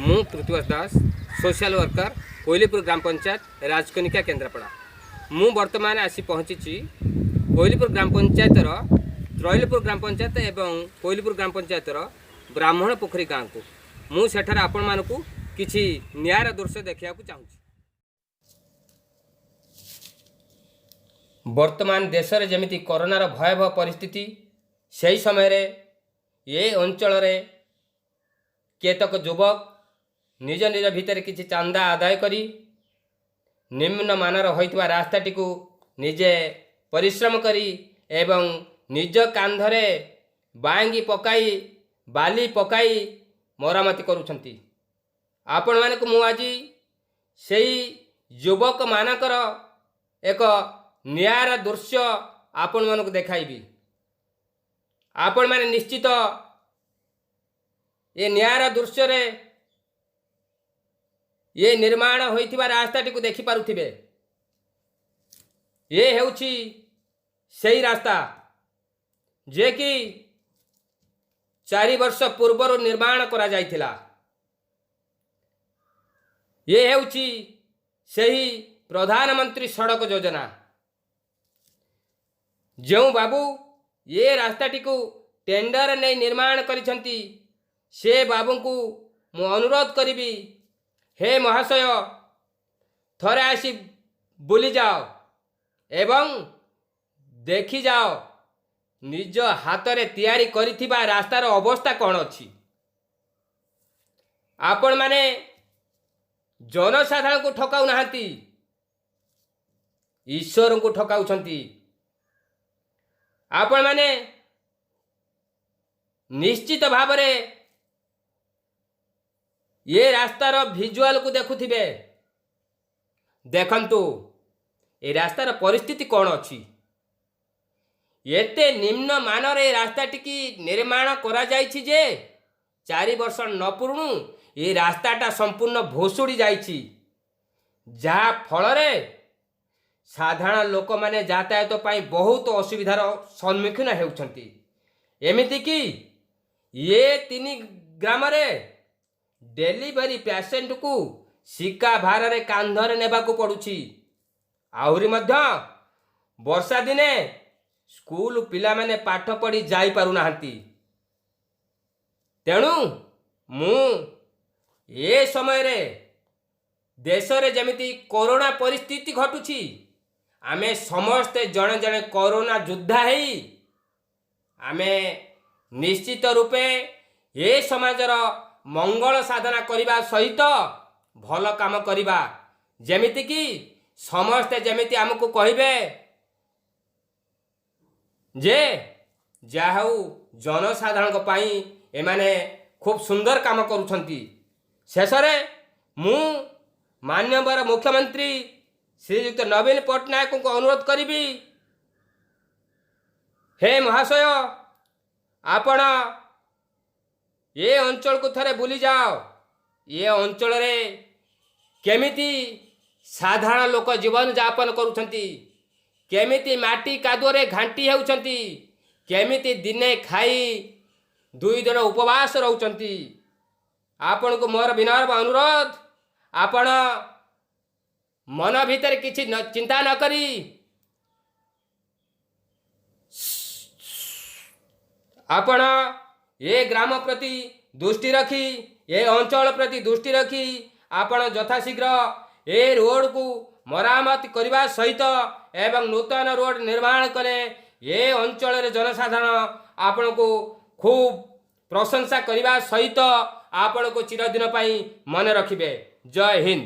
ମୁଁ Prithviraj Das, social worker, Koilipur ଗ୍ରାମ ପଞ୍ଚାୟତ, ରାଜକନିକା, କେନ୍ଦ୍ରାପଡ଼ା। ମୁଁ ବର୍ତ୍ତମାନ ଆସି ପହଞ୍ଚିଛି କୋଇଲିପୁର ଗ୍ରାମ ପଞ୍ଚାୟତର ତ୍ରୈଲପୁର ଗ୍ରାମ ପଞ୍ଚାୟତ ଏବଂ କୋଇଲିପୁର ଗ୍ରାମ ପଞ୍ଚାୟତର ବ୍ରାହ୍ମଣ ପୋଖରୀ ଗାଁକୁ। ମୁଁ ସେଠାରେ ଆପଣମାନଙ୍କୁ କିଛି ନିଆରା ଦୃଶ୍ୟ ଦେଖିବାକୁ ଚାହୁଁଛି। ବର୍ତ୍ତମାନ ଦେଶରେ ଯେମିତି କରୋନାର ଭୟାବହ ପରିସ୍ଥିତି, ସେହି ସମୟରେ ଏ ଅଞ୍ଚଳରେ କେତେକ ଯୁବକ ନିଜ ନିଜ ଭିତରେ କିଛି ଚାନ୍ଦା ଆଦାୟ କରି ନିମ୍ନମାନର ହୋଇଥିବା ରାସ୍ତାଟିକୁ ନିଜେ ପରିଶ୍ରମ କରି ଏବଂ ନିଜ କାନ୍ଧରେ ବାଙ୍ଗି ପକାଇ, ବାଲି ପକାଇ ମରାମତି କରୁଛନ୍ତି। ଆପଣମାନଙ୍କୁ ମୁଁ ଆଜି ସେଇ ଯୁବକମାନଙ୍କର ଏକ ନିଆରା ଦୃଶ୍ୟ ଆପଣମାନଙ୍କୁ ଦେଖାଇବି। ଆପଣମାନେ ନିଶ୍ଚିତ ଏ ନିଆରା ଦୃଶ୍ୟରେ ଏ ନିର୍ମାଣ ହୋଇଥିବା ରାସ୍ତାଟିକୁ ଦେଖିପାରୁଥିବେ। ଏ ହେଉଛି ସେଇ ରାସ୍ତା, ଯିଏକି 4 ବର୍ଷ ପୂର୍ବରୁ ନିର୍ମାଣ କରାଯାଇଥିଲା। ଏ ହେଉଛି ସେହି ପ୍ରଧାନମନ୍ତ୍ରୀ ସଡ଼କ ଯୋଜନା। ଯେଉଁ ବାବୁ ଏ ରାସ୍ତାଟିକୁ ଟେଣ୍ଡର ନେଇ ନିର୍ମାଣ କରିଛନ୍ତି, ସେ ବାବୁଙ୍କୁ ମୁଁ ଅନୁରୋଧ କରିବି, ହେ ମହାଶୟ, ଥରେ ଆସି ବୁଲିଯାଅ ଏବଂ ଦେଖିଯାଅ ନିଜ ହାତରେ ତିଆରି କରିଥିବା ରାସ୍ତାର ଅବସ୍ଥା କ'ଣ ଅଛି। ଆପଣମାନେ ଜନସାଧାରଣଙ୍କୁ ଠକାଉନାହାନ୍ତି, ଈଶ୍ୱରଙ୍କୁ ଠକାଉଛନ୍ତି। ଆପଣମାନେ ନିଶ୍ଚିତ ଭାବରେ ଏ ରାସ୍ତାର ଭିଜୁଆଲକୁ ଦେଖୁଥିବେ। ଦେଖନ୍ତୁ, ଏ ରାସ୍ତାର ପରିସ୍ଥିତି କ'ଣ ଅଛି। ଏତେ ନିମ୍ନମାନର ଏ ରାସ୍ତାଟିକି ନିର୍ମାଣ କରାଯାଇଛି ଯେ 4 ବର୍ଷ ନ ପୂରୁଣୁ ଏ ରାସ୍ତାଟା ସମ୍ପୂର୍ଣ୍ଣ ଭୁଷୁଡ଼ି ଯାଇଛି, ଯାହା ଫଳରେ ସାଧାରଣ ଲୋକମାନେ ଯାତାୟାତ ପାଇଁ ବହୁତ ଅସୁବିଧାର ସମ୍ମୁଖୀନ ହେଉଛନ୍ତି। ଏମିତିକି ଏ ତିନି ଗ୍ରାମରେ ଡେଲିଭରି ପେସେଣ୍ଟକୁ ଶିକା ଭାରରେ କାନ୍ଧରେ ନେବାକୁ ପଡ଼ୁଛି। ଆହୁରି ମଧ୍ୟ ବର୍ଷା ଦିନେ ସ୍କୁଲ ପିଲାମାନେ ପାଠ ପଢ଼ି ଯାଇପାରୁନାହାନ୍ତି। ତେଣୁ ମୁଁ ଏ ସମୟରେ ଦେଶରେ ଯେମିତି କରୋନା ପରିସ୍ଥିତି ଘଟୁଛି, ଆମେ ସମସ୍ତେ ଜଣେ ଜଣେ କରୋନା ଯୋଦ୍ଧା ହେଇ ଆମେ ନିଶ୍ଚିତ ରୂପେ ଏ ସମାଜର ମଙ୍ଗଳ ସାଧନା କରିବା ସହିତ ଭଲ କାମ କରିବା, ଯେମିତିକି ସମସ୍ତେ ଯେମିତି ଆମକୁ କହିବେ ଯେ ଯାହା ହଉ, ଜନସାଧାରଣଙ୍କ ପାଇଁ ଏମାନେ ଖୁବ୍ ସୁନ୍ଦର କାମ କରୁଛନ୍ତି। ଶେଷରେ ମୁଁ ମାନ୍ୟବର ମୁଖ୍ୟମନ୍ତ୍ରୀ ଶ୍ରୀଯୁକ୍ତ ନବୀନ ପଟ୍ଟନାୟକଙ୍କୁ ଅନୁରୋଧ କରିବି, ହେ ମହାଶୟ, ଆପଣ ଏ ଅଞ୍ଚଳକୁ ଥରେ ବୁଲିଯାଅ। ଏ ଅଞ୍ଚଳରେ କେମିତି ସାଧାରଣ ଲୋକ ଜୀବନଯାପନ କରୁଛନ୍ତି, କେମିତି ମାଟି କାଦୁଅରେ ଘାଣ୍ଟି ହେଉଛନ୍ତି, କେମିତି ଦିନେ ଖାଇ 2 ଦିନ ଉପବାସ ରହୁଛନ୍ତି, ଆପଣଙ୍କୁ ମୋର ବିନମ୍ର ଅନୁରୋଧ, ଆପଣ ମନ ଭିତରେ କିଛି ଚିନ୍ତା ନ କରି ଆପଣ ଏ ଗ୍ରାମ ପ୍ରତି ଦୃଷ୍ଟି ରଖି, ଏ ଅଞ୍ଚଳ ପ୍ରତି ଦୃଷ୍ଟି ରଖି ଆପଣ ଯଥାଶୀଘ୍ର ଏ ରୋଡ଼କୁ ମରାମତି କରିବା ସହିତ ଏବଂ ନୂତନ ରୋଡ଼ ନିର୍ମାଣ କଲେ ଏ ଅଞ୍ଚଳରେ ଜନସାଧାରଣ ଆପଣଙ୍କୁ ଖୁବ୍ ପ୍ରଶଂସା କରିବା ସହିତ ଆପଣଙ୍କୁ ଚିରଦିନ ପାଇଁ ମନେ ରଖିବେ। ଜୟ ହିନ୍ଦ।